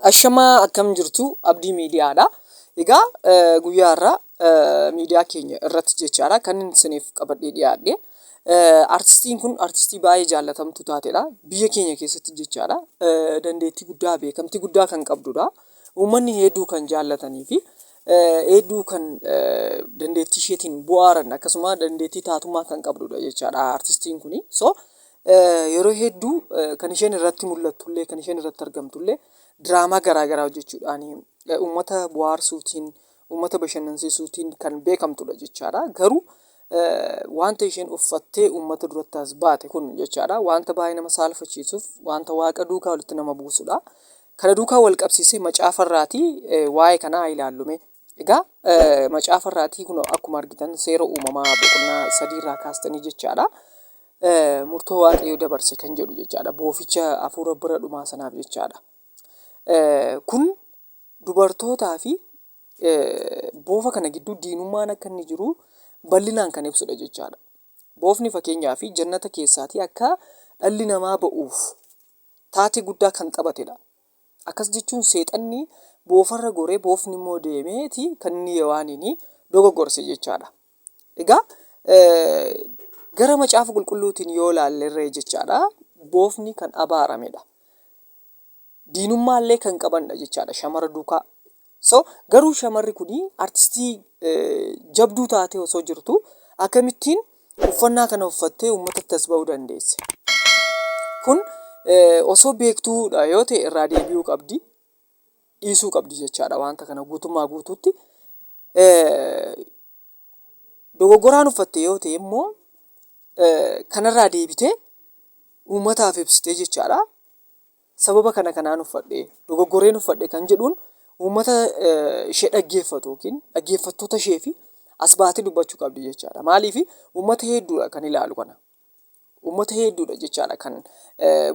Ashamaa akkam jirtu Abdii Miidiyaadha. Egaa guyyaa har'aa miidiyaa keenya irratti jechaadha kan inni isiniif qabadhee dhiyaadhe. Artistiin kun artistii baay'ee jaallatamtuu taatedha. Biyya keenya keessatti jechaadha. Dandeettii guddaa beekamtii guddaa kan qabdudha. Uummanni hedduu kan jaallatanii fi hedduu kan dandeettii isheetiin bu'aaran akkasuma dandeettii taatummaa kan qabdudha jechaadha artistiin kuni. So Yeroo hedduu kan isheen irratti mul'attullee kan isheen irratti argamtullee diraamaa garaa garaa hojjechuudhaan uummata bohaarsuutiin uummata bashannansiisuutiin kan beekamtudha jechaadha. Garuu wanta isheen uffattee uummata duratti as baate kun jechaadha wanta baay'ee nama saalfachiisuuf wanta waaqa duukaa walitti nama buusudha. Kana duukaa wal qabsiisee macaafa irraatii waa'ee kanaa haa ilaallu mee. Egaa macaafa irraatii kun akkuma argitan seera uumamaa boqonnaa 3 irraa kaastanii jechaadha. Murtoo Waaqayyo dabarse kan jedhu jechaadha. Booficha hafuura bara dhumaa sanaaf jechaadha. Kun dubartootaa fi boofa kana gidduu diinummaan akka inni jiru bal'inaan kan ibsudha jechaadha. Boofni fakkeenyaa fi jannata keessaatii akka dhalli namaa ba'uuf taatee guddaa kan taphatedha. Akkas jechuun seexanni boofarra goree boofni immoo deemeeti kan inni Yohaaniin dogoggorse jechaadha. Egaa gara macaafa qulqulluutiin yoo ilaalle irree jechaadha boofni kan abaaramedha. Diinummaallee kan qabanidha jechaadha shamara duukaa. So garuu shamarri kun artistii jabduu taatee osoo jirtu akkamittiin uffannaa kana uffattee uummatatti as ba'uu dandeesse? Kun osoo beektuudha yoo ta'e irraa deebi'uu qabdi. Dhiisuu qabdi jechaadha wanta kana guutummaa guutuutti. Dogoggoraan uffatte yoo ta'e immoo kanarraa deebitee uummataaf ibsitee jechaadha. Sababa kana kanaan uffadhe, dogoggoreen uffadhe kan jedhuun uummata ishee dhaggeeffatu yookiin dhaggeeffattoota ishee fi as baatee dubbachuu qabdi jechaadha. Maaliif uummata hedduudha kan ilaalu kana. Uummata hedduudha jechaadha kan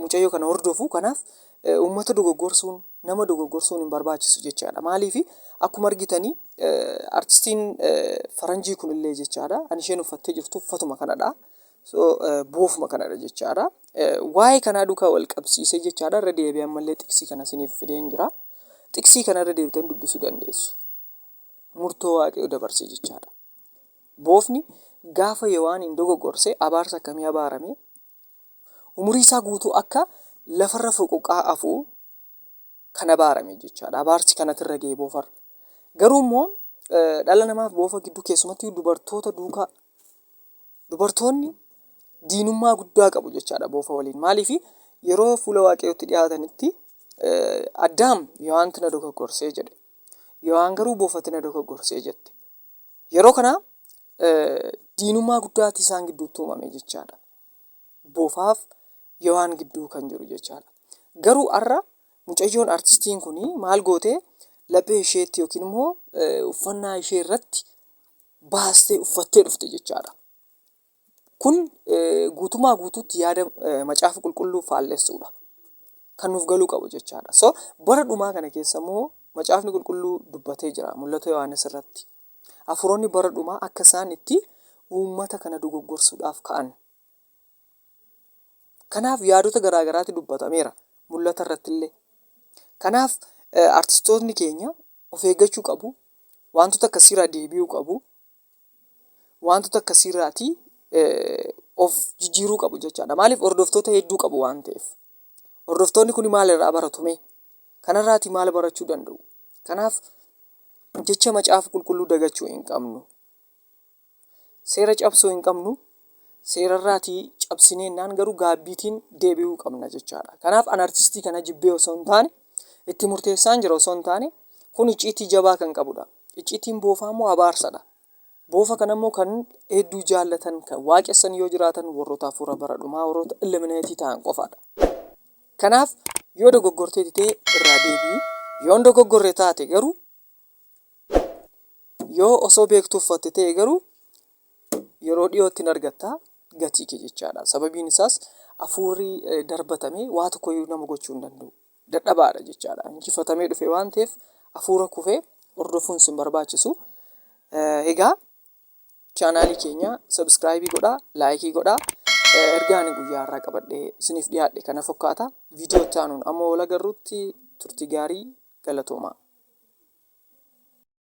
mucayyoo kana hordofu. Kanaaf uummata dogoggorsuun nama dogoggorsuun hin barbaachisu jechaadha. Maaliif akkuma argitanii artistiin faranjii kunillee jechaadha kan isheen uffattee jirtu uffatuma kanadha. So boofuma kanadha jechaadha. Waa'ee kanaa duukaa wal qabsiisee jechaadha irra deebi'ee ammallee xiqsii kana isiniif fideen jira. Xiqsii kana irra deebitanii dubbisuu dandeessu. Murtoo Waaqayyo dabarse jechaadha. Boofni gaafa Yohaaniin dogoggorse abaarsa akkamii abaarame? Umurii isaa guutuu akka lafarra foqoqaa afu kan abaarame jechaadha. Abaarsi kanatu irra ga'e boofarra. Garuu immoo dhala namaaf boofa gidduu keessumattuu dubartoota duukaa dubartoonni diinummaa guddaa qabu jechaadha boofa waliin. Maaliif yeroo fuula Waaqayyootti dhiyaatanitti Addaam Yohaanti na dogoggorsee jedhe. Yohaan garuu boofatti na dogoggorsee jette. Yeroo kana diinummaa guddaatu isaan gidduutti uumame jechaadha. Boofaaf Yohaan gidduu kan jiru jechaadha. Garuu har'a mucayyoon artistiin kun maal goote laphee isheetti yookiin immoo uffannaa ishee irratti baastee uffattee dhufte jechaadha. Kun guutumaa guutuutti yaada macaafa qulqulluu faallessuudha. Kan nuuf galuu qabu jechaadha. So bara dhumaa kana keessa immoo macaafni qulqulluu dubbatee jira mul'ata Yohaannis irratti. Hafuuronni bara dhumaa akka isaan itti uummata kana dogoggorsuudhaaf ka'an. Kanaaf yaadota garaa garaatu dubbatameera mul'ata irratti illee. Kanaaf artistootni keenya of eeggachuu qabu. Wantoota akkasiirraa deebi'uu qabu. Wantoota akkasiirraatii of jijjiiruu qabu jechaadha. Maaliif hordoftoota hedduu qabu waan ta'eef. Hordoftoonni kun maal irraa baratu mee? Kanarraatii maal barachuu danda'u? Kanaaf jecha macaafa qulqulluu dagachuu hin qabnu. Seera cabsuu hin qabnu. Seerarraatii cabsineennaan garuu gaabbiitiin deebi'uu qabna jechaadha. Kanaaf an artistii kana jibbee osoo hin taane itti murteessaan jira osoo hin taane kun icciitii jabaa kan qabudha. Icciitiin boofaa immoo abaarsadha. Boofa kana immoo kan hedduu jaallatan kan waaqessan yoo jiraatan warroota hafuura bara dhumaa warroota illuminati ta'an qofaadha. Kanaaf yoo dogoggorteeti ta'e irraa deebi'i. Yoo hin dogoggorre taate garuu yoo osoo beektuu uffatte ta'e garuu yeroo dhiyootti hin argatta gatii kee jechaadha. Sababiin isaas hafuurri darbatame waa tokkoyyuu nama gochuu hin danda'u. Dadhabaadha jechaadha. Injifatamee dhufe waan ta'eef hafuura kufee hordofuun sin barbaachisu. Egaa chaanaalii keenya sabiskiraayibii godhaa, laayikii godhaa. Ergaa ani guyyaa har'aa qabadhee isiniif dhiyaadhe kana fakkaata. Viidiyoo itti aanuun amma wal agarrutti Turtii gaarii, galatoomaa.